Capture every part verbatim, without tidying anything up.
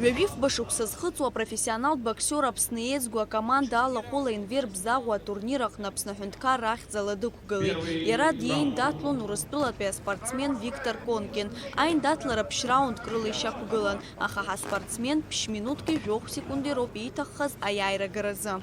Ҩажәифба шықәса зхыҵуа апрофессионалтә боксиор Аԥсны еизго акоманда алахәыла Енвер Бзагә атурнир аҟны Аԥсны аҳәынҭқарра ахьӡала дықәгылеит. Иара диеин даҭлон Урыстәылатәи аспортсмен Виктор Конкин. Аиндаҭлара ԥшь раундк рыла ишьақәгылан, аха ҳаспортсмен ԥшь минуҭки жәохә секунди роуп ииҭаххаз аиааира агаразы.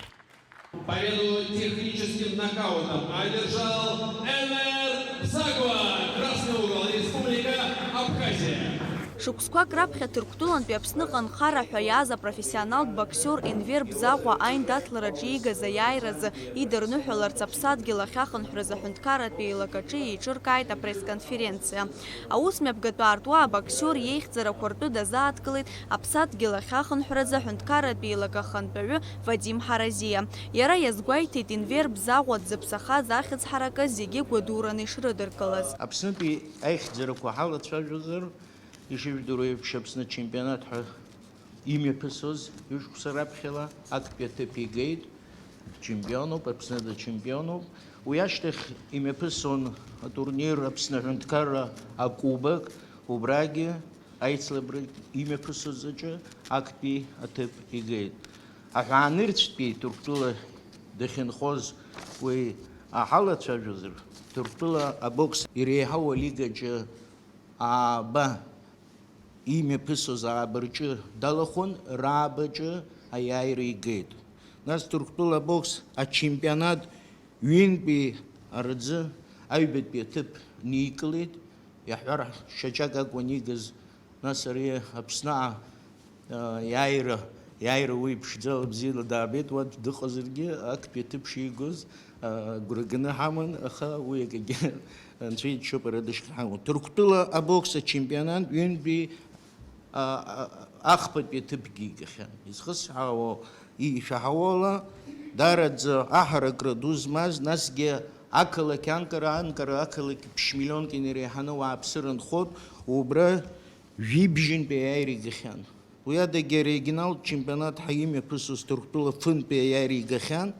Победу техническим нокаутом одержал Энвер Бзагва, красный угол, Республика Абхазия. Шықәсқәак раԥхьа Ҭырқәтәылантәи Аԥсныҟа нхара ҳәа иааз апрофессионалтә боксиор Енвер Бзагә аиндаҭлараҿы иигаз аиааиразы идырныҳәаларц Аԥсадгьыл ахьахынҳәраз аҳәынҭқарратә еилакаҿы еиҿыркааит апресс-конференциа. Аус мҩаԥгатәы аартуа абоксиор иеихьӡарақәа ртәы дазааҭгылеит Аԥсадгьыл ахьахынҳәраз аҳәынҭқарратә еилак ахантәаҩы Вадим Ҳаразиа. Иара иазгәеиҭеит, Енвер Бзагә дзыԥсахаз ахьӡ ҳаракы зегьы гәадураны ишрыдыркылаз. Аԥснытәи аихьӡарақәа ҳалацәажәозар, ишыжәдыруа еиԥш, Аԥсны ачемпионат ҳәа имҩаԥысуаз ҩышықәса раԥхьала актәи аҭыԥ игеит, чемпионуп, Аԥсны дачемпионуп. Уи ашьҭахь имҩаԥысуан атурнир Аԥсны аҳәынҭқарра акубок, убрагьы аицлабра имҩаԥысуаз аҿы актәи аҭыԥ игеит. Аҳәаанырцәтәи Ҭырқәтәыла дахьынхоз уи ҳалацәажәозар, Ҭырқәтәыла абокс иреиҳау алигаҿы ааба имҩаԥысуаз ааба рҿы далахәын, раабаҿы аиааира игеит. Нас Ҭырқәтәыла абокс ачемпионат ҩынтәи араӡы аҩбатәи аҭыԥ никылеит, иаҳҳәар, шьаҿак акәын игыз, нас ари Аԥсныҟа, а, иааира, иааира уи ԥшӡала бзиала даабеит, уа дыҟазаргьы актәи аҭыԥ шигоз, а, агәра ганы ҳаман, аха уи акгьы Анцәа иџьшьоуп ара дышҳамоу. Ҭырқәтәыла абокс ачемпионат ҩынтәи а, а, ахԥатәи аҭыԥгьы игахьан. Изхысҳәаауа, ишәаҳауала, даараӡа аҳаракра ду змаз, насгьы ақалақь анкара, анкара ақалақь ԥшь миллионк инареиҳаны уааԥсыра нхот, убра жәибжьынтәи аиааира игахьан. Уи адагьы арегионалтә чемпионат ҳәа имҩаԥысуаз Ҭырқәтәыла фынтәи аиааира игахьан.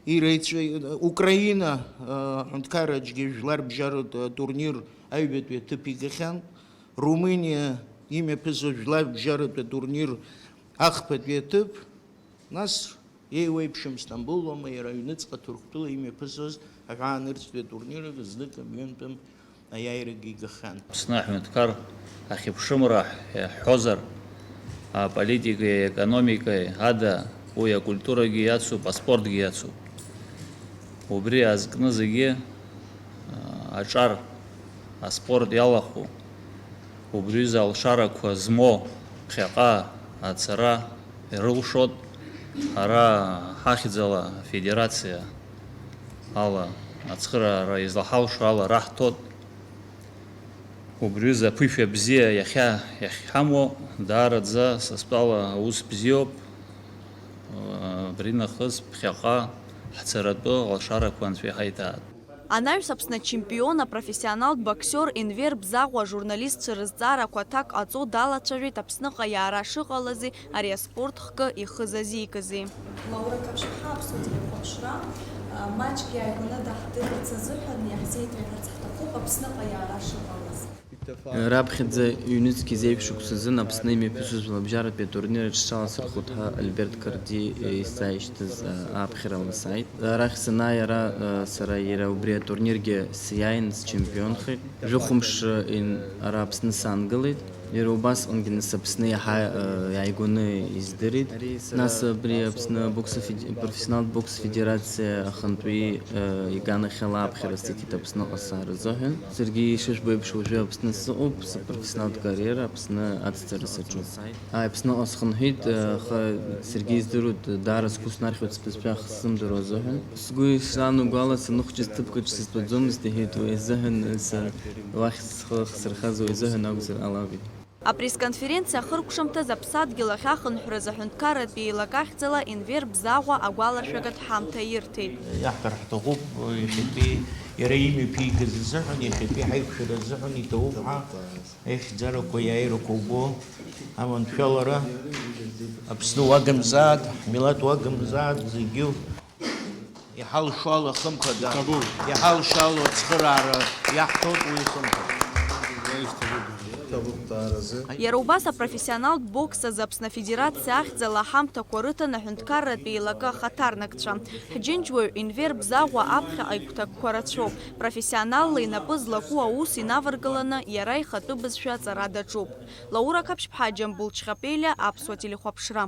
Иреицәа-, Украина, а, аҳәынҭқарраҿгьы жәларбжьаратә турнир аҩбатәи аҭыԥ игахьан. Румыниа имҩаԥысуа жәларбжьаратәи атурнир ахԥатәи аҭыԥ, нас еиуеиԥшым Стамбул аума, иара аҩныҵҟа Ҭырқәтәыла имҩаԥысуаз аҳәаанырцәтәи атурнир знык мҩынтәым аиааирагьы игахьан. Аԥсны аҳәынҭқар ахьыԥшымра ҳҳәозар, аполитикеи аекономикеи ада уи акультурагьы иацуп, аспортгьы иацуп. Убри аазкны зегьы, а, аҿар аспорт иалахәу, убриазы алшарақәа змоу ԥхьаҟа ацара ирылшоит. Ара ҳахьӡала афедерациа ала ацхыраара излаҳалшо ала раҳҭоит. Убриазы аԥышәа бзиа иахьа иахьҳамоу даараӡа са стәала аус бзиоуп. Абри нахыс ԥхьаҟа ҳцаратәы алшарақәа анцәа иҳаиҭааит. Анаҩс Аԥсны ачемпион, апрофессионалтә боксиор Енвер Бзагә ажурналистцәа рызҵаарақәа аҭак ҟаҵо далацәажәеит Аԥсныҟа иаара шыҟалази ари аспорт хкы ихы зазикызи. Лаура Қаԥшьԥҳа, Аԥсуа телехәаԥшра, а, маҷк иааигәаны даҳдырырц азыҳәан иаҳзеиҭаҳәарц ҳҭахуп Аԥсныҟа иаара шыҟалаз. Раԥхьаӡа ҩнызқь зеиԥш шықәсазын Аԥсны имҩаԥысыз жәларбжьаратәи атурнир аҿы сҽаласырхәит ҳәа Альберт Карди, э, исзааишьҭыз, э, ааԥхьарала сааит. Арахь санааи ара, э, сара иара убри атурниргьы сиааин счемпионхеит. Жәохәымш, э, ин-, ара Аԥсны саангылеит. Иара убасҟангьы нас Аԥсны иаҳа, э, иааигәаны издырит. Нас абри Аԥсны абокс афеде-, профессионалтә бокс федерациа ахантәаҩы, э, иганахьала аԥхьара сҭихит Аԥсныҟа сцаара азыҳәан. Саргьы ишыжәбо еиԥш уажәы Аԥсны сыҟоуп, сыпрофессионалтә кариера Аԥсны ацҵара саҿуп. Ааи, Аԥсныҟа схынҳәит, э, аха саргьы издыруеит, даара сгәы снархьуеит сбызшәа ахсзымдыруа азыҳәан. Сгәы ишаанагәала саныхәҷыз ҭыԥкаҿ сызтәаӡомызт, иҳәеит, уи азыҳәан, э, са уахь схы ахсырхаз уи азыҳәан акәзар ҟалап, иҳәеит. Апресс-конференциа ахыркәшамҭаз Аԥсадгьыл ахь ахынҳәраз аҳәынҭқарратә еилак ахьӡала Енвер Бзагә агәаларшәагатә ҳамҭа ирҭеит. Иаҳҳәар ҳҭахуп, иахьатәи иара имҩаԥигаз азыҳәан, иахьатәи ҳаиқәшәара азыҳәан иҭабуп ҳәа аихьӡарақәа, иааирақәа убо аманшәалара, Аԥсны уагымзааит, ҳмилаҭ уагымзааит, зегьы Иҳалшо ала хымԥада, иҳалшо ала ацхыраара иаҳҭоит уи хымԥада. Иара убас апрофессионалтә бокс азы Аԥсны Афедерациа ахьӡала аҳамҭақәа рыҭан аҳәынҭқарратә еилакы ахаҭарнакцәа. Ҳџьынџьуаҩ Енвер Бзаӷәа аԥхьаҟа игәҭакқәа рацәоуп. Профессионалла инапы злаку аус инаваргыланы иара ихатәы бызшәа аҵара даҿуп. Лаура Қаԥшьԥҳа, Џьамбул Чхапелиа, Аԥсуа телехәаԥшра.